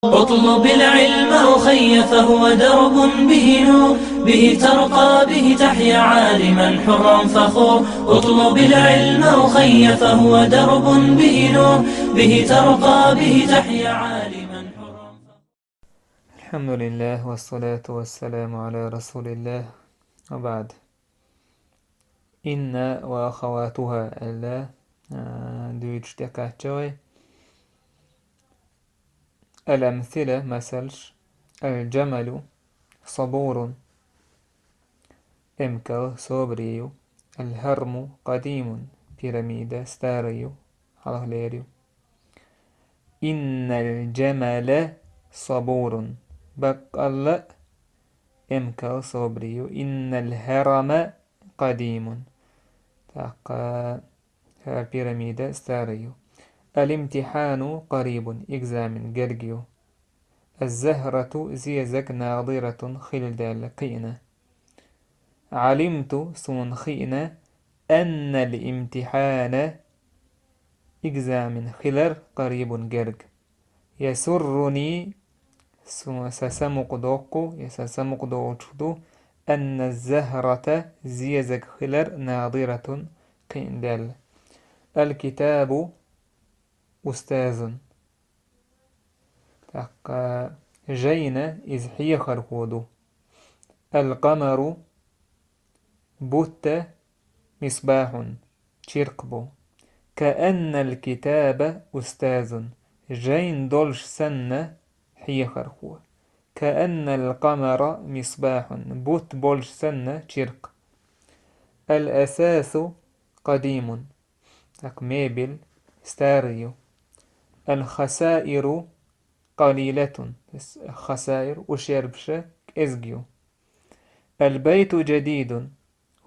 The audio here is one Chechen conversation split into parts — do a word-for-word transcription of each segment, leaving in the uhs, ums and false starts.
اطلب العلم أخي فهو درب به نور، به ترقى به تحيا عالما حرا فخور. اطلب العلم أخي فهو درب به نور، به ترقى به تحيا عالما حرا فخور. الحمد لله والصلاة والسلام على رسول الله وبعد. إن وأخواتها ألا، آه، دويتش تكاتشوي. الأمثلة, масалш: الجمل صبور, эмкал собриюв, الهرم قديم, пирамида старыюв, хьалхалерюв. إن الجمل صبور, баккъалла эмкал собриюв, إن الهرم قديم. ТӀаккха хӀара пирамида старыюв. الامتحان قريب, экзамен гергаюв. الزهرة, зезаг, ناضرة, хилдаьлла, кхиъна. علمت, суна хиъна, أن الامتحان, экзамен хилар, قريب, герга. يسرني, со, са самукъадоккху, е са самукъадолчух ду, أن الزهرة, зезаг хилар, ناضرة, кхиъна даьлла. الكتاب أستاذ. ТӀаккха жайна иза хьехархо ду. القمر, бутт, مصباح, чиркх бу. كأن الكتاب أستاذ, жайна долуш санна хьехархо. كأن القمر مصباح, бутт болуш санна чиркх. الأثاث قديم, тӀаккха мебель старый ю. الخسائر قليلة, хасаир, ушербаш кӀезиг ю. البيت جديد,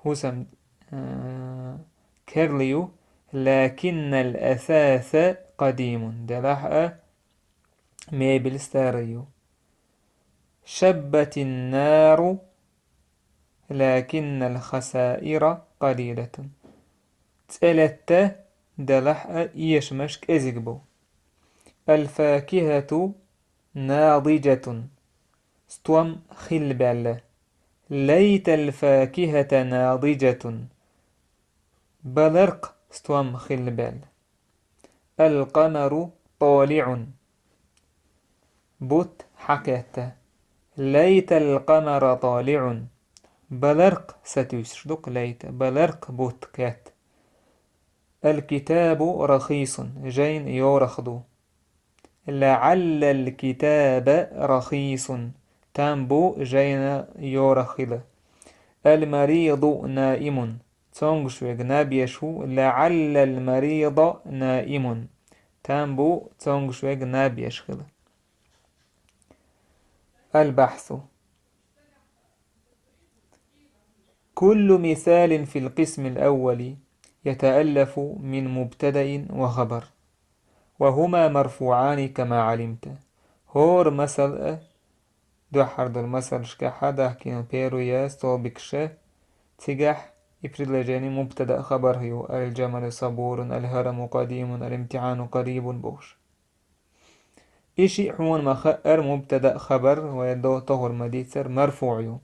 хӀусам, а, керла ю, لكن الأثاث قديم, делахь а мебель старый ю. شبت النار لكن الخسائر قليلة. ЦӀе летта, делахь а эшамаш кӀезиг бу. الفاكهة ناضجة, стом хилбаьлла. ليت الفاكهة ناضجة. Баларх стом хилбаьлла. القمر طالع. Бутт хьакхетта. ليت القمر طالع. Баларх сатуьйсуш ду-кх, ليت, баларх бутт кхетта. الكتاب رخيص, жайна йорах ду. لعل الكتاب رخيص, там бу жайна йорах хила. المريض نائم, цомгуш верг наб еш ву, لعل المريض نائم, там бу цомгуш верг наб еш хила. البحث. كل مثال في القسم الأول يتألف من مبتدأ وخبر، وهما مرفوعان كما علمت. ХӀора масал а, дуьххьара долу масалшкахь а даьхкина первый столбикаш а, цигахь и предложени мубтада а хабар а ю: الجمل صبور، الهرم قديم، الامتحان قريب бохуш. И шиъ хьуна ма хаъара мубтада а хабар, вай до тохур ма дийццара, марфуӀ ю.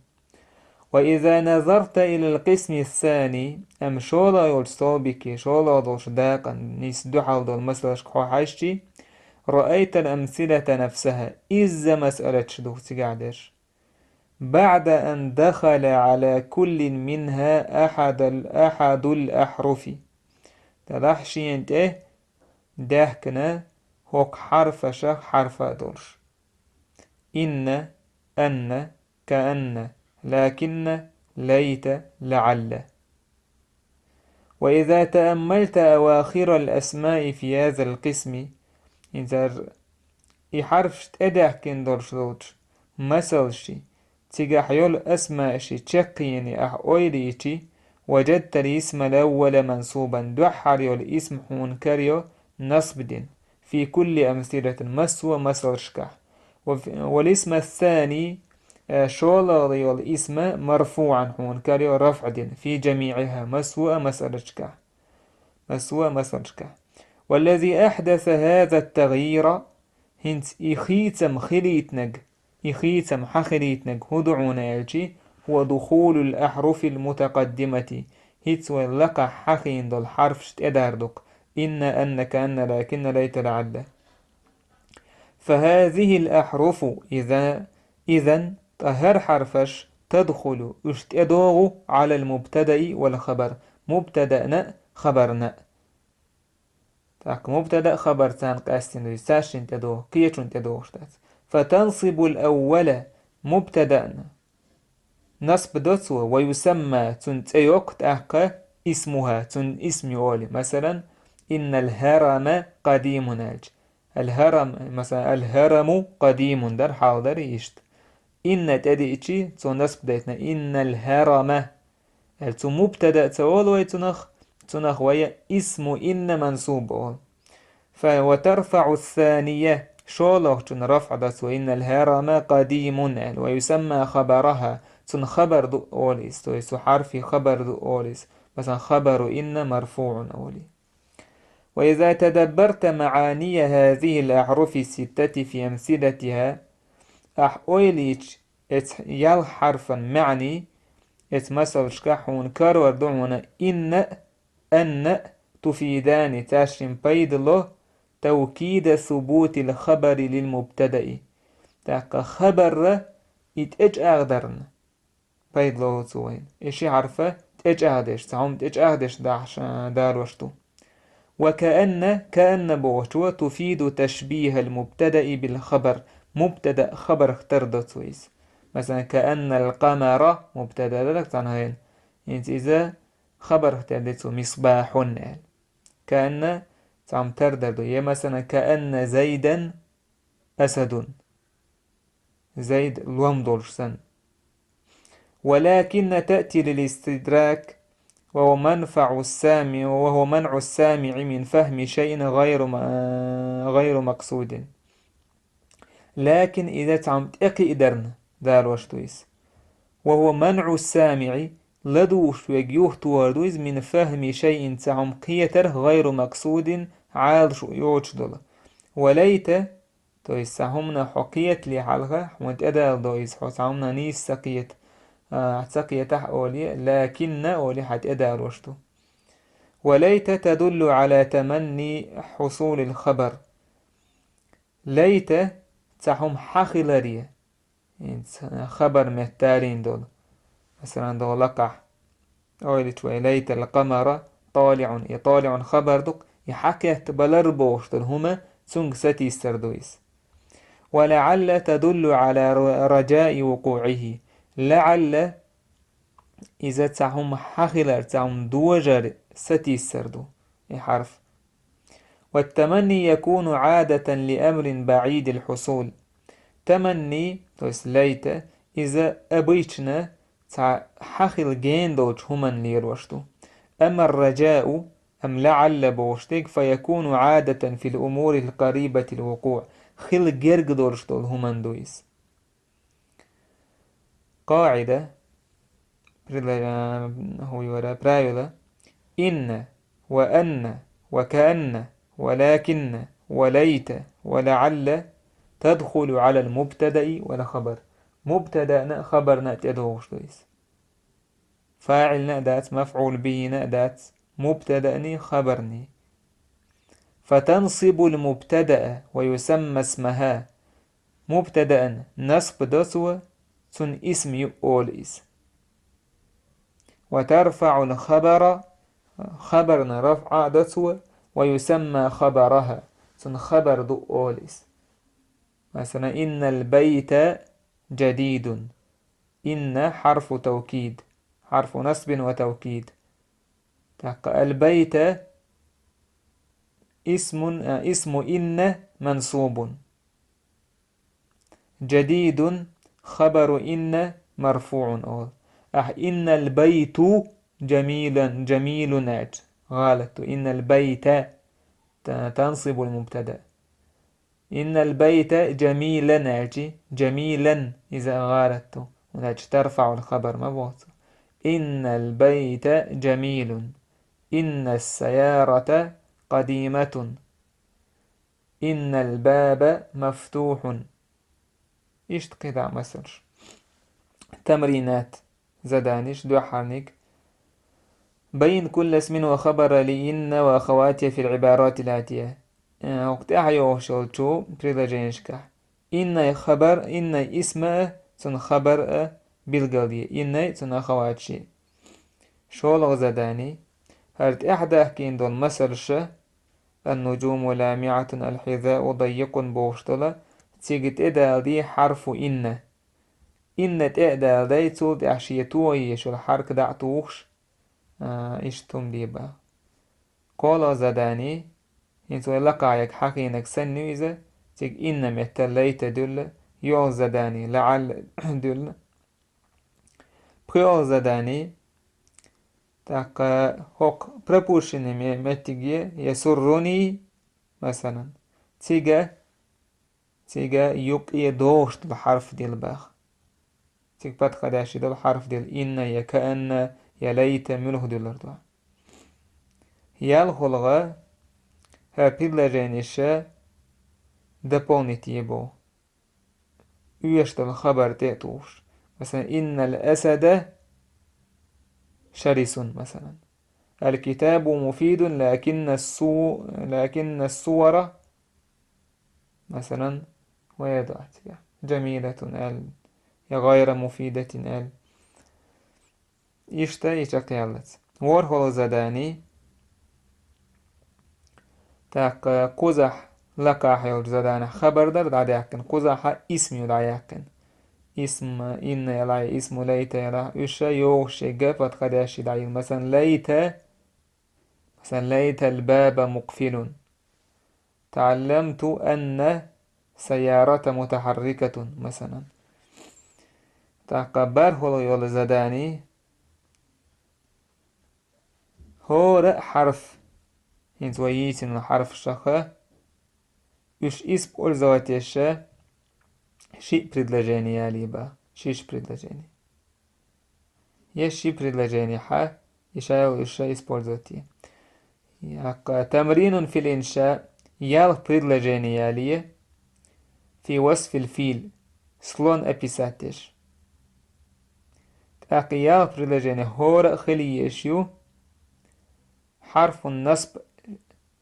وإذا نظرت إلى القسم الثاني, амма шолгӀа йолчу столбике, шолгӀа долчу дакъана нийса дуьхьал долу масалшка хьо хьаьжчи, رأيت الأمثلة نفسها, изза масалаш ду цигахь дерш. بعد أن دخل على كل منها أحد ال-، أحد الأحرف. Делахь шена тӀе даьхкина хӀокху хьарфашах хьарф а долуш. إن، أن، كأن، لكن، ليت، لعل. وإذا تأملت أواخر الأسماء في هذا القسم, хӀинца и хьарфаш тӀедаьхкина долуш долчу масалший, цигахь йолу асмаъший чаккхене ахь ойла йичи, وجدت الاسم الأول منصوبا, дуьххьара йолу исм хьуна карайо насб дина, في كل أمثلة, массо а масалшкахь. وف-، والاسم الثاني, э, шолгӀа йолу исм مرفوعا хьуна карайо рафӀ дина, في جميعها, массо а масалшкахь. Массо а масалшкахь. والذي أحدث هذا التغيير, ХӀинца и хийцам хилийтинарг, и хийцам хьахилийтинарг хӀун ду хьуна аьлча, هو دخول الأحرف المتقدمة, хӀинца вай лакхахь хьахийна долу хьарфаш тӀедар ду-кх: إن، أن، كأن، لكن، ليت، لعل. فهذه الأحرف إذا، إذن, ткъа хӀара хьарфаш, تدخل, уьш тӀедогӀу, على المبتدأ والخبر, мубтадаъна а, хабарна а. ТӀаккха мубтада а, хабар царна къаьстина ду иза, цаьршинна тӀедогӀу, кхечунна тӀедогӀуш дац. فتنصب الأول, мубтадаъна насб до цо, ويسمى, цунна цӀе йоккху тӀаккха, اسمها, цуьнан исм ю олий. Масалан, إن الهرم قديم аьлча. الهرم, масалан, الهرم قديم дара, хьалха дара иштта. إن тӀедиъча, цо насб дайтина, إن الهرم. Аьлла, цу мубтада а ца олу вай цунах, цунах вай اسم إن منصوب олу. Фа, وترفع الثانية, шолгӀачун рафӀ до цо, إن الهرم قديم аьлла, ويسمى خبرها, цунна хабар ду олу иза, то есть цу хьарфин хабар ду олу иза, масалан, خبر إن مرفوع олий. وإذا تدبرت معاني هذه الأحرف الستة في أمثلتها, ахь ойла йича, эцу ялх хьарфан маьӀни, эцу масалшкахь хьуна карор ду хьуна إن а, أن а, تفيدان, цаьршимма пайда ло, توكيد ثبوت الخبر للمبتدأ. ТӀаккха хабарра и тӀечӀагӀдарна пайда ло цо вайна. И ши хьарфа тӀечӀагӀдеш, цхьа хӀума тӀечӀагӀдеш дахьаш, а, далош ду. وكأن, كأن бохучо تفيد تشبيه المبتدأ بالخبر, мубтада хабарх тардо цо иза. Масалан, كأن القمر, мубтада дара цхьана хӀайна. ХӀинца иза хабарх тардо цо, مصباح аьлла. كأن цхьа хӀума тардар ду. Я, масалан, كأن زيدا أسد. Зайд лом долуш санна. ولكن تأتي للاستدراك، وهو منفع السامع، وهو منع السامع من فهم شيء غير م-، غير مقصود. Лакин иза цхьа хӀума тӀекхиадарна далош ду иза. وهو منع السامع, ладугӀуш верг юхатохар ду иза, من فهم شيء, цхьа хӀума кхетарх, غير مقصود, Ӏалашо йоцуш долу. وليت, то есть цхьа хӀуманах хьо кхетале хьалха, хьуна тӀедалдо иза, хьо цхьа хӀуманах нийса ца кхета, а, ца кхетахь олий, لكن олий хьан тӀедалош ду. وليت تدل على تمني حصول الخبر. ليت цхьа хӀума хьан хиларе, хӀинца хабар метта далийна долу. Масалан, догӀу лакхахь. Ойла йича вай, ليت القمر طالع. И طالع хабар ду-кх, и хьан кхетта балар бохуш долу хӀума цуьнга сатийсар ду иза. ولعل تدل على ر-، رجاء وقوعه. لعل иза цхьа хӀума хьан хилар, цхьа хӀума дожар сатийсар ду и хьарф. والتمني يكون عادة لأمر بعيد الحصول. Таманни, то есть ليت, иза обычно цхьа хьан хила гена долчу хӀуманна лелош ду. أما الرجاء, амма لعل бохуш дерг, فيكون عادة في الأمور القريبة الوقوع. Хила герга долуш долу хӀуманна ду иза. قاعدة, прила-, а, хӀун ю вара, правило. إن وأن وكأن ولكن وليت ولعل تدخل على المبتدأ والخبر. Мубтадаъна а, хабарна а тӀедогӀуш ду иза. ФаӀилна а дац, мафӀул бихӀина а дац, мубтадаъни, хабарни. فتنصب المبتدأ ويسمى اسمها. Мубтадаъна насб до цо, цуьнан исм ю олу иза. وترفع الخبر, хабарна рафӀ а до цо, ويسمى خبرها, цуьнан хабар ду олу иза. Масалан, إن البيت جديد. إن حرف توكيد، حرف نصب وتوكيد. ТӀаккха البيت اسم، а, اسم إن منصوب. جديد خبر إن مرفوع олу. Ахь إن البيت جميلا، جميل аьлча, гӀалат ду. إن البيت ت-، تنصب المبتدأ. إن البيت جميلا аьлча, جميلا иза гӀалат ду. ХӀунда аьлча ترفع الخبر ма боху цо. إن البيت جميل. إن السيارة قديمة. إن الباب مفتوح. Иштта кхидӀа масалш. تمرينات, заданиш, дуьххьарниг. بين كل اسم وخبر لإن وأخواتها في العبارات الآتية. Э, хӀокху тӀаьхьа йогӀуш йолчу предложенешкахь. Иннай хабар, иннай исма а, цуьнан хабар а билгалде, иннай цуьнан ахаваташ а. ШолгӀа задани. ХӀара тӀаьхьа даьхкина долу масалша, النجوم لامعة الحذاء ضيق бохуш долу, цига тӀедалале хьарфу инна. Инна тӀе а далале, цул тӀаьхьа шен тоха езаш йолу хьарка дӀа а тухуш, а, иштта хӀума де боху. КхоалгӀа задани, хӀинца вай лакхахь ерг хьахийнарг санна ю иза, цига инна меттала лайта дуьллу, йоьалгӀа задани, лаӀалла дуьллу. ПхоьалгӀа задани, тӀаккха хӀокху пропущенный ме-, меттиге, يسرني, масалан, цига, цига юккъе догӀуш долу хьарф дилла боху. Цига подходящий долу хьарф дилла, инна я каанна, я лайта, муьлха дуьллур ду. ЯлхолгӀа, хӀара предложениша дополнить е боху. Оьшуш долу хабар тӀе а тухуш. Масалан, إن الأسد شرس, масалан. الكتاب مفيد لكن الصو-، لكن الصور, масалан, вай ду ацигахь, جميلة аьлла, я غير مفيدة аьлла. Иштта и чекхъяллалц. ВорхӀолгӀа задани. ТӀаккха кхузахь лакхахь йолчу заданехь хабар дара дӀадаьккхина, кхузахь исм ю дӀаяьккхина. Исм инна ялахь, исму лайта ялахь, уьш йогӀуш ерг подходящий дӀайилла. Масалан, лайта, масалан, ليت الباب مقفل. تعلمت أن السيارة متحركة, масалан. ТӀаккха бархӀалгӀа йолу задани. ХӀора а хьарф, хӀинца вай йийцина хьарфашха, уьш использовать еш шиъ предложени яле боху, шишша предложени. Я ши предложени хьа, и шайла уьш использовать е. Яккха, تمرين في الإنشاء, ялх предложени яле, في وصف الفيل, слон описать еш. ТӀаккха ялх предложени хӀора а хила езаш ю, хьарфун насб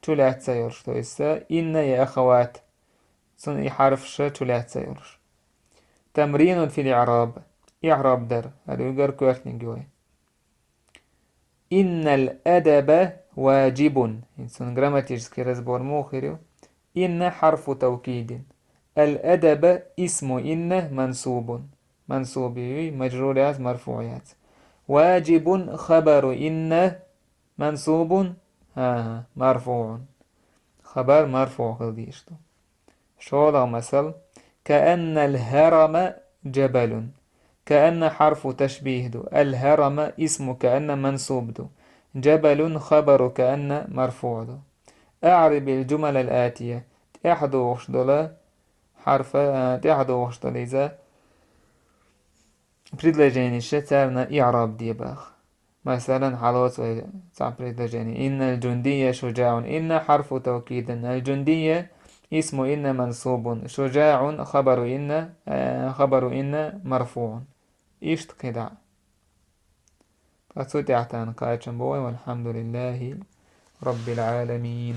чулаьцна йолуш, то есть, инна я ахават, цуьнан и хьарфаш чулаьцна йолуш. تمرين في الإعراب, иъраб дар, хӀара уггар коьртаниг ю вай. إن الأدب واجب. ХӀинца цуьнан грамматический разбор муха хир ю? إن حرف توكيد. الأدب اسم إن منصوب. Мансуб юй, мажрур яц, марфуъ яц. واجب خبر إن منصوب, хӀа-хӀа, марфуъун. Хабар марфуъ хила дезаш ду. ШолгӀа масал. كأن الهرم جبل. كأن حرف تشبيه ду. الهرم اسم كأن منصوب ду. جبل خبر كأن مرفوع ду. أعرب الجمل الآتية. ТӀаьхьа догӀуш долу хьарф, а, тӀаьхьа догӀуш долу иза предложенеш, царна иъраб де боху. Масалан, хьалоцу вай цхьа предложени. إن الجندي شجاع. إن حرف توكيد. الجندي اسم إن منصوب. شجاع خبر إن, э, خبر إن مرفوع. Иштта кхидӀа. Ткъа цу тӀехь тахана кхачам бу вай. والحمد لله رب العالمين.